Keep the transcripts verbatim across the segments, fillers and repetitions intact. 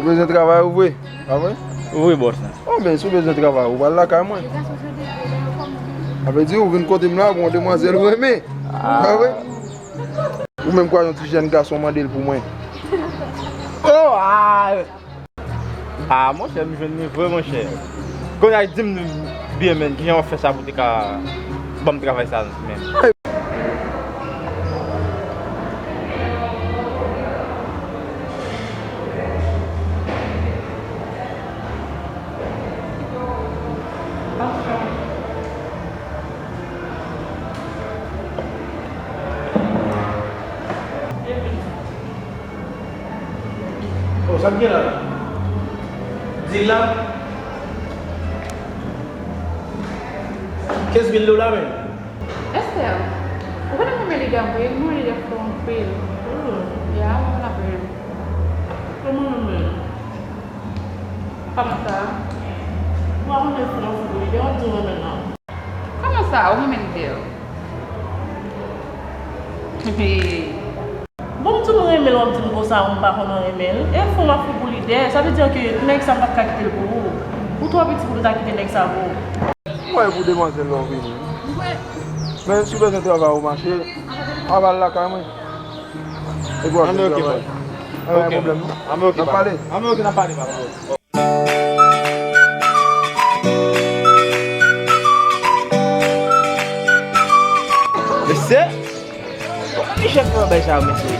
Ou bezwen travay ou vre, pa vre? Wi, bòs la. Oh, ben, si w bezwen travay, ou pral lakay mwen. Sa vle di, ou vin kote m la pou yon demwazèl ou renmen. Pa vre? Ou menm kwè yon ti jèn gason mande l pou mwen. Oh, ah! Ah, monchè, m jwenn li vre, monchè. Kounye a, di m byen, menn, kijan w fè sa pou te ka ban m travay sa, menn? Oh, sa k gen la? Di la. Kenz mil dola, men. Esther, ou konnen mwen renmen Liga anpil, mwen renmen Liga fò anpil. Hmm. Ya, mwen renmen l anpil. Kòman nou menm? Kòman sa? Ou pa konnen fò anpil, Liga, ou di mwen menm non. Kòman sa, ou renmen Liga? Bon, m di w m renmen l, w ap di m konsa, ou m pa konn renmen l. E fò m ap fou pou lidè, sa vle di ke nèg sa m p ap ka kite l pou ou. Ou twò piti pou m ta kite nèg sa pou ou. M wè pou demwazèl la w vini. Men si w bezwen travay ou mache, w ap al lakay mwen. Epi w ap jwenn travay. Anben oke, pa gen pwoblèm non. Anben oke, n ap pale. Anben oke, n ap pale, papa. Mesye, kòman misye fè bay sa yo, mesye?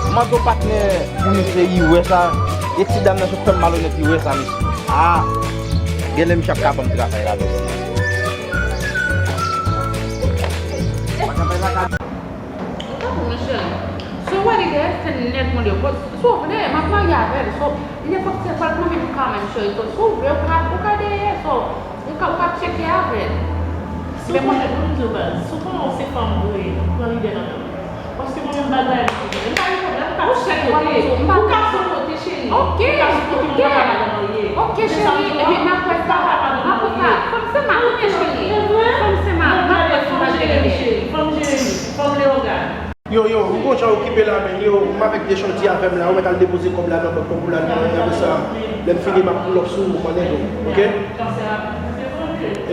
M mande yon patnè pou misye, li wè sa. E ti dam nan se yon pèp malonèt, li wè sa, mesye. Ah, genlè misye ap ka ban m travay la, mesye. Ou pa konn, cheri. Si w wè li dèyè sèn nèt, mwen de, si w vle, m ap marye avè l. So, nenpòt sèn pa l pran menm ka menm, cheri. So, si w vle, ou ka, ou ka dèyè. So, ou ka, ou ka tcheke avè l. Si w konnen, mwen di w baz, si w konnen w se fanm vre, pran lidè nan men m. Paske mwen menm bagay, m pa gen pwoblèm, m ka sou kote. Ou ka sou kote, cheri. Ok, ok. Ok, cheri, ebyen, m ap wè sa. M ap wè sa. Fanm se mal, wi, cheri. Fanm se mal, m ap wè sa. Fanm Jeremi, cheri. Fanm Jeremi. Fanm Leyogàn. Yo, yo, m gon jan okipe la, men yo, m avèk de chòti avè m la, ou mèt al depoze kòb la nan bank lan pou l al nan, apre sa, lè m fini, m ap pull up sou ou, konnen tou, ok?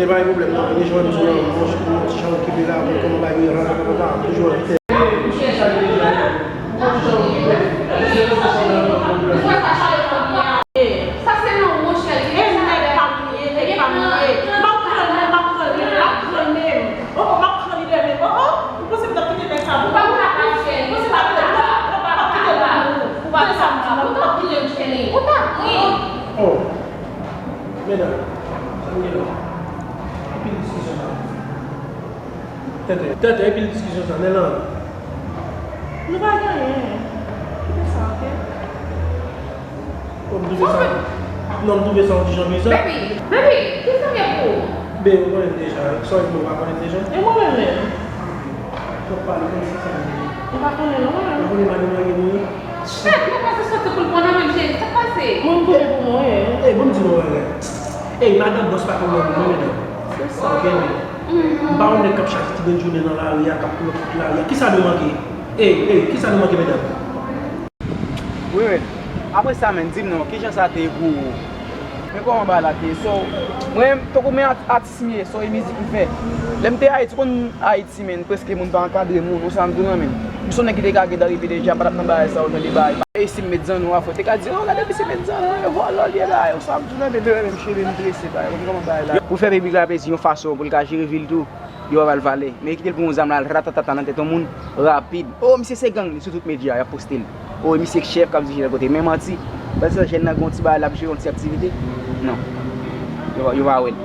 E pa gen pwoblèm non, men jan m di w lan, m gon ti jan okipe la, men kòman bagay yo, ratatata, m toujou anvi tè. Sa se nan ou, cheri. E nèg pa m ye, nèg pa m ye. M ap pran l, m ap pran l, m ap pran l. Oh, oh, m ap pran lidè men. Oh, oh, ou panse m t ap kite nèg sa pou ou? Ou pa kapab, cheri. Ou panse m ap kite l? Non, non, m p ap kite l pou ou. Tande sa m di w lan, m p ap kite l, cheri. Ou pa ri. Oh, medam, sa m gen la. Anpil diskisyon sa. Tenten, tenten, anpil diskisyon sa, men lan. Nou pa gen anyen. Kite sa, ok? Bon, m twouve sa. Non, m twouve sa yon ti jan bizar. Baby, baby, kisa m ye pou ou? Be, ou konnen m deja. Sorry, men ou pa konnen m deja. E mwen menm menm? Twòp pale, konn si sa m ye. Ou pa konnen non, mwen menm. Ou konnen madanm mwen gen mwen? Shit, mwen panse soti pou l pran nan men m, cheri. Sa k pase? Mwen, m konnen pou mwen, wi. Ey, bon, m di nou yon bagay. Ey, madanm bòs pa konn nan men mwen, medam. Se sa. Ok, men. M pa yon nèg k ap chache ti grenn jounen nan lari a, k ap pran tout lari a. Kisa nou manke? Ey, ey, kisa nou manke, medam? Wi, men. Apre sa, men, di m non, kijan sa te ye pou ou? Men kòman bagay la te ye? So, mwen, tankou men at-, atis m ye, so, e mizik m fè. Lè m te Ayiti, ou konn Ayiti, men, prèske moun pa ankadre moun, ou sa m di w lan, men. M se yon nèg ki te ka gentan rive deja, m pa t ap nan bagay sa yo, tande bagay. E si m met zanno a, fò te ka di, oh, gade misye met zanno, e vòlò l ye, bagay, ou sa m di w lan, men, men, men, m cheve, m trese, bagay, ou konn kòman bagay la. Pou fè piblik la plezi yon fason pou l ka jere vi l tou. Yo pa ba l valè. Men kite l pran yon zam la, al ratatata nan tèt yon moun, rapid. Oh, misye se gang, li sou tout medya, y ap poste l. Oh, misye k chèf k ap dirije lòt kote. Men manti. Pandan se tan jèn nan gen yon ti bagay, l ap jere yon ti aktivite. Non. Yo, yo pa wè l.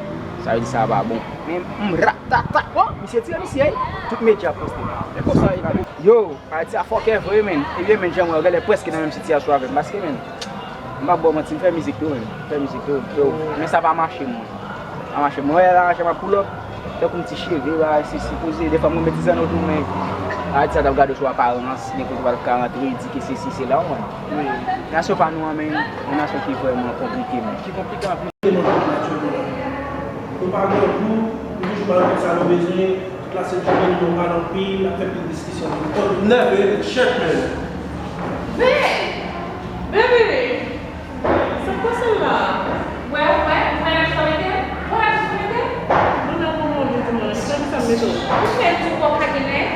Sa vle di sa pa bon. Men, m, ratata. Oh, misye tire misye, ey. Tout medya ap poste l. E konsa, e. Yo, Ayiti a fòkè vre, men. Ebyen, men, jan mwen, yo genlè prèske nan menm sitiyasyon avè m. Paske, men, m p ap ba w manti, m fè mizik tou, men. M fè mizik tou, tou. Men sa pa mache, mwen. Pa mache, mwen. Wè la, jan m ap pull up, tankou m ti cheve, bagay, si, sipoze. Defwa, mwen met ti zanno tou, men. Ayiti sa t ap gade w sou aparans, nenpòt ou pral ka rantre, di ke sesi, sela, w konprann. Nasyon pa nou an, men, yon nasyon ki vrèman konplike, men. Ki konplike anpil. Nou pa gen gou, nou toujou bay tout sa nou bezwen, tout lasent jounen nou pale anpil, n ap fè pil diskisyon. Kont nève, shit, man. Baby! Baby! Kòman sa l la? Wè, wè, wè, laj sa mete? Wè, laj sa mete? Mwen nan pran manje tou, mwen. Kisa, kisa m mete w? Ou fè tou kò pa gen nèg?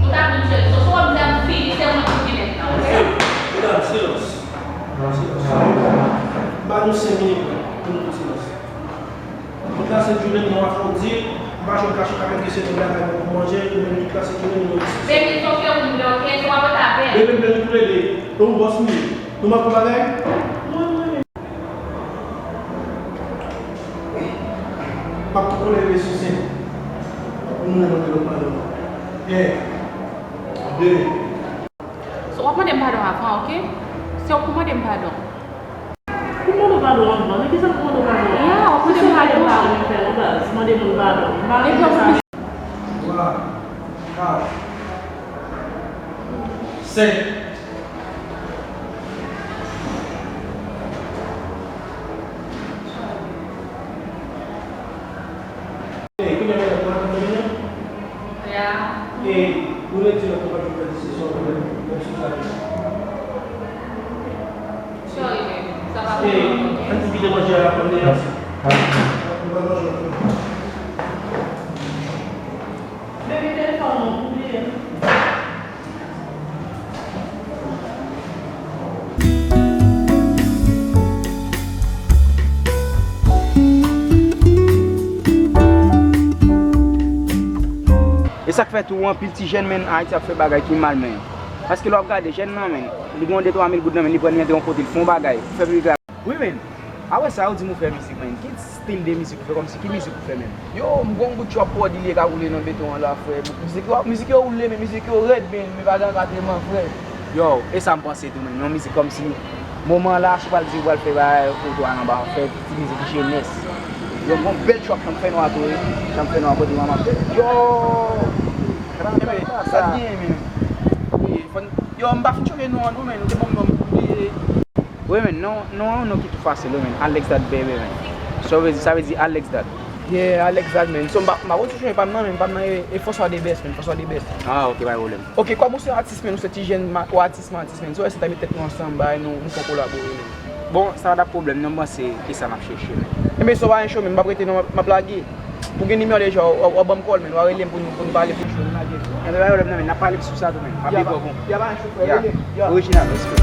Nou ta vin jwenn Soso, m ta fini, se mwen ki vin nèg la, oke? Medam, silans. Silans. M ba nou senk minit pou nou fè silans. Tout la sent jounen nou ap fè w di, m pa janm kache pa kèlke sèten bagay mwen pou manje, nou menm tout la sent jounen nou nan diskusyon. Bebe, se w fè moun nan, oke? Se w ap rete avè l. Bebe, m fè nou toulede. E w bòs m ye. Nou m ap fè bagay? Mwen, mwen. M ap tou kole leve sou sèn. Pou nou mande lòt padon. En. De. So, w ap mande m padon avan, oke? Se w pou mande m padon. Pou mande w padon avan, men kisa pou mande w padon avan? Ya, w ap mande m padon. Mande moun padon. Mande moun padon. Twa, kat, senk. Ey, kounye a, mwen ap mande nou. Ya. Ey, ou redi nan konprann pou fè diskusyon, pou fè, pou fè diskusyon. Sorry, baby. Sa va pou mwen, oke? Ann kite manje a, ann depase. Nou pral manje ansanm. Baby, telefòn ou, ou bliye. E sa k fè tou, anpil ti jèn, menn, Ayiti ap fè bagay ki mal, menn. Paske lè w ap gade jèn nan, menn, li gen yon de twa mil goud nan men, li pran, li antre yon kote, li fè yon bagay, fè piblik la. Wi, menn. Apre sa, yo di m ou fè mizik, menn. Ki stil de mizik ou fè kòmsi? Ki mizik ou fè, menn? Yo, m gon bout trap pwòd li ye k ap woule nan beton an la, frè. Mizik yo, mizik yo woule, men mizik yo rèd, men, men pa gen ankatreman, frè. Yo, e sa m panse tou, menn. Yon mizik kòmsi moman la, si w pral di w pral fè bagay, ou twa anba, fè ti mizik jenès. Yo, gon bèl trap nan fè nwa tou, wi. Jan fè nwa kote manman fè. Yo! Enben, sa t genyen, menn. Wi, fò n, yo, m pa fin chonje non an tou, menn. Ou te ban m non m bliye. Wi, men, non, non an, non ki tou fasil, wi, men. Alex Dat, baby, men. Sa w vle di, sa vle di Alex Dat. Yeah, Alex Dat, men. So, m pa, m pa konn si w chonje pa m nan, men pa m nan e, e François Debest, men, François Debest. Ah, ok, pa gen pwoblèm. Ok, kòm ou se atis, men, ou se ti jèn, ou atis, men, atis, men. So, èske n ta met tèt nou ansanm, bay, nou, nou fè yon kolabo, men. Bon, sa pa t ap pwoblèm, non, m panse e sa n ap chèche, men. Enben, so, pa gen cho, men, m p ap rete, non, m ap, m ap lage. Ou gen nimewo deja, w, w, w ap ban m kòl, men, w a rele m pou nou, pou nou pale, pou nou jwenn lage. Enben, pa gen pwoblèm, non, men, n ap pale sou sa tou, men. M ap vin pran kont. Ya, pa gen cho, frè, rele. Ya. Orijinal, respè.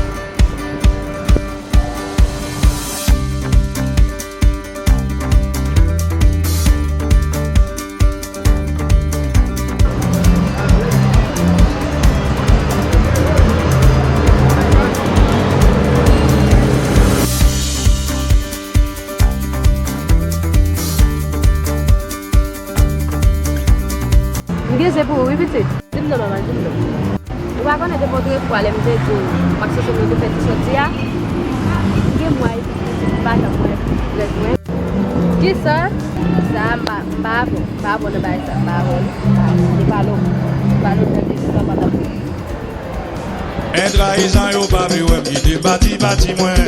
M gen zen pou ou, wi, pitit. Di m non, manman, di m non. Ou pa konnen depi otrefwa, lè m te di w, m ak Soso nou te fè ti sòti a? M gen mwa epi pitit, m pa janm wè rèv mwen. Kisa? Sa, m pa, m pa bon, m pa bon nan bagay sa, m pa bon, m pa bon. Se pa lou, se pa lou, tande, se pa bon. Men trayizan yo pa vle wè m kite pati pati mwen.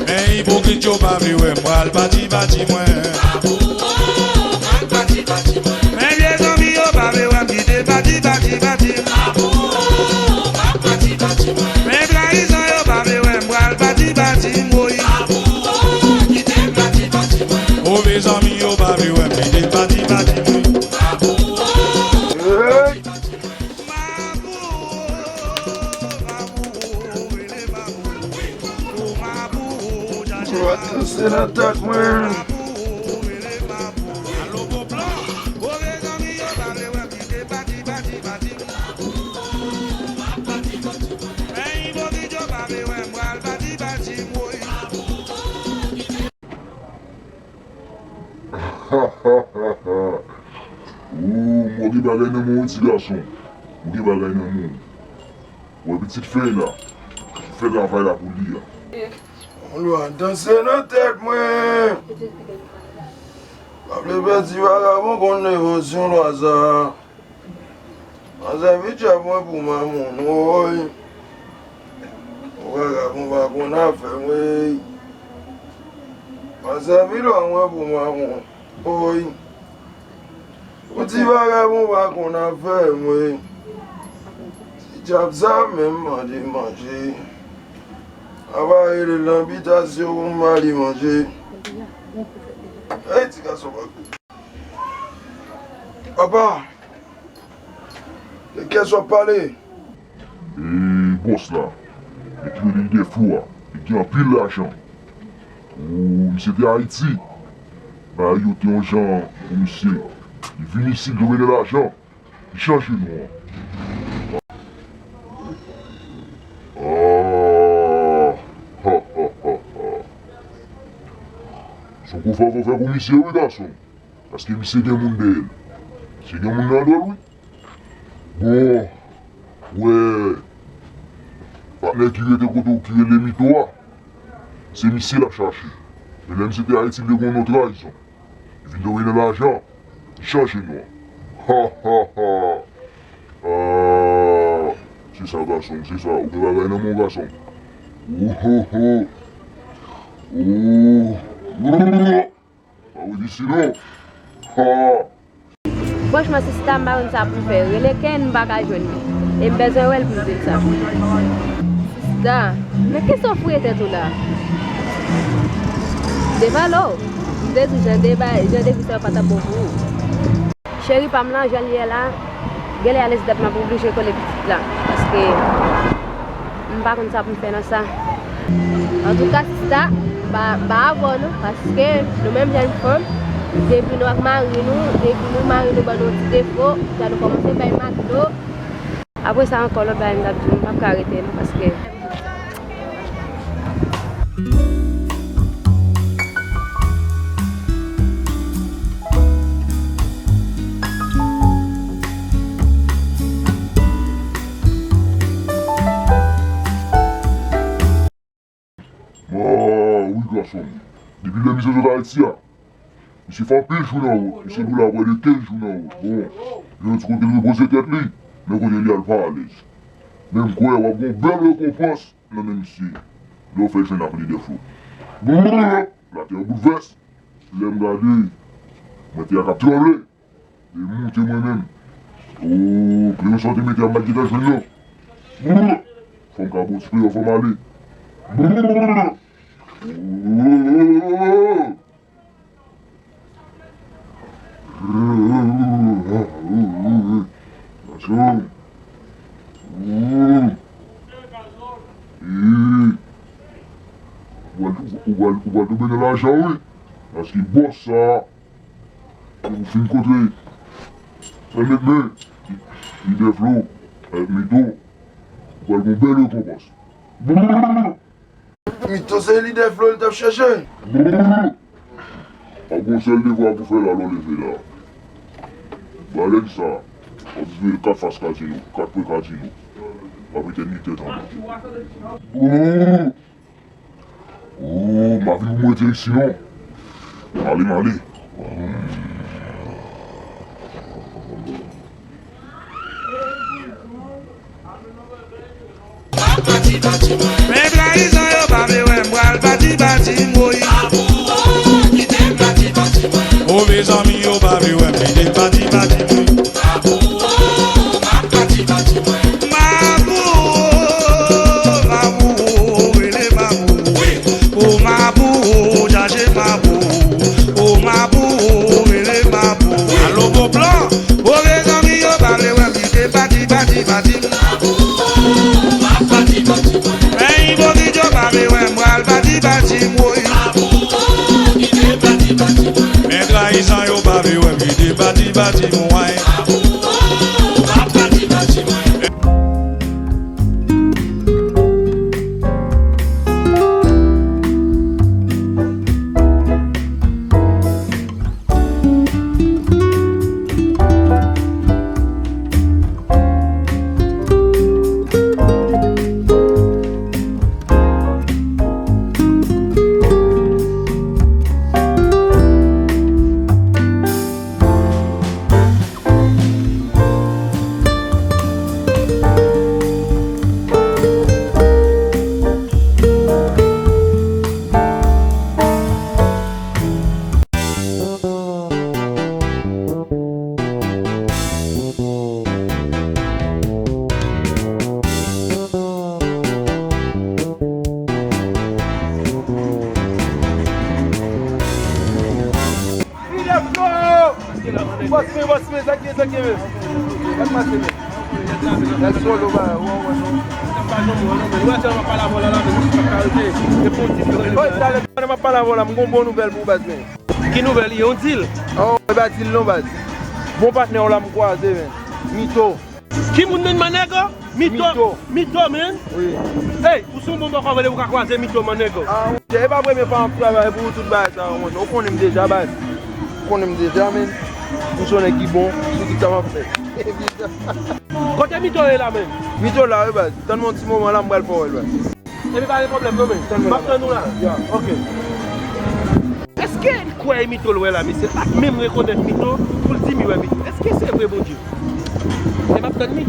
Men ipokrit yo pa vle wè m pral pati pati mwen. Men vye zanmi yo pa vle wè m kite pati pati pati. Men trayizan yo pa vle wè m pral pati pati m, woy. Move zanmi yo pa vle wè m kite pati pati mwen. Hey! Ou ap danse nan tèt mwen. Ou, mwen gen bagay nan men w, wi, ti gason. Ou gen bagay nan men w. Wè pitit fèy la. Fè travay la pou li a. Yon lwa danse nan tèt mwen. Pa vle pèdi vagabon konn devansyon lwa sa. Pa sèvi djab mwen pou mamoun, woy. Yon vagabon pa konn afè m, wi. Pa sèvi lwa mwen pou mamoun, woy. Yon ti vagabon pa konn afè m, wi. Ti Djab sa menm manje manje. Ava rele nan bitasyon pou m ale manje. Ey, ti gason pa. Papa, de kiyès w ap pale? E bòs la, e ki rele Lidè Flo a, li gen anpil lajan. Ou, misye te Ayiti, bagay yo te yon jan pou misye. Li vin isit, li vin lajan. Li chanje non an. Ah, ha, ha, ha, ha. Se yon gwo favè w fè pou misye, wi, gason. Paske misye gen moun dèyè l. Misye gen moun nan do l, wi. Bon, wè, patnè ki rete kote w ki rele Mito a, se misye l ap chache. Men lè misye te Ayiti, li te gen yon non trayizon. Li vin tou rele lajan. Li chanje non. Ha, ha, ha. Ah, se sa, gason, se sa. Ou gen bagay nan men w, gason. Oh, oh, oh. Oh. Pa wè isi non. Ha. Franchman, sista, m pa konn sa pou m fè. Rele Ken, m pa ka jwenn li. E m bezwen wè l pou m di l sa. Sista, men kisa w fouye tèt ou la? Devalo, m te di w jan de bay, jan de vi sa yo pa t ap bon pou ou. Cheri pa m lan, jan l ye la, genlè a lezi dat m ap oblije kole pitit la. Paske m pa konn sa pou m fè nan sa. Antouka, sista, m pa, m pa avè w non, paske nou menm jèn fanm, depi nou ak mari nou, depi nou mari nou ban nou yon ti defo, sa nou kòmanse bay McDo. Apre sa ankò, lòt bagay m t ap di w, m p ap ka rete non, paske Ah, wi, gason. Depi lè misye sot Ayiti a, misye fè anpil jou nan wout. Misye boule a prè de kenz jou nan wout. Bon, gen yon ti kote l repoze tèt li, men kote li al pa alèz. Men m kwè w ap gen yon bèl rekonpans nan men misye lè w fè l jwenn ak Lidè Flo. Latè an boulvès. Lè m gade, mwen te ak ap tranble. Li moute mwen menm. O, Kleyon sa w te mete a m pa t gentan jwenn non. Fò m ka bon ti pe, fò m ale. Gason. Ou pral, ou pral, ou pral tonbe nan lajan, wi. Paske bòs sa, ou fin kontre. Pèmèt mwen, Lidè Flo, avèk Mito, ou pral gen yon bèl rekonpans. Mito se Lidè Flo li t ap chèche. Pa gen yon sèl devwa pou fè la lè w leve la. Balèn sa, w ap jwe kat fas kazino, kat pwen kazino. W ap etènite tande. O, m pa vin pou m rete isi non. M ale, m ale. Men trayizan yo pa vle wè m pral pati pati m woy. O mezanmi yo pa vle wè m kite pati pati m woy. Mapou, mapou, rele mapou. O mapou, chache mapou. O mapou, rele mapou. Alo bon plan, o mezanmi yo pa vle wè m kite pati pati pati. Men ipokrit yo pa vle wè m pral pati pati m woy. Men trayizan yo pa vle wè m kite pati pati m woy. Gen sa ki menm. Sa k pase menm? Nèg solo ba, wè, wè, non. Oy, talè, pandan m ap pale avè w la, m gon bon nouvèl pou ou, baz, men. Ki nouvèl? Yon dil? Oh, e pa dil non, baz. Bon patnè w la m kwaze, men. Mito. Ki moun menm, Manego? Mito. Mito. Mito, men. Wi. Hey, ou se yon bon bòkò vre, ou ka kwaze Mito, Manego. Ah, wi. E pa premye fwa m ap travay pou ou, tout bagay sa yo, mwen. Ou konnen m deja, baz. Ou konnen m deja, men. M se yon nèg ki bon sou tout sa m ap fè. Kote Mito ye la, men? Mito la, wi, baz. Tann mwen yon ti moman la, m pral fè w wè l, baz. Epi pa gen pwoblèm non, men. M ap tann ou la. Ya. Ok. Èske l kwè e Mito l wè la, mesye? L pa t menm rekonèt Mito pou l di m li wè Mito. Èske se vre, Bondye? E m ap tann li.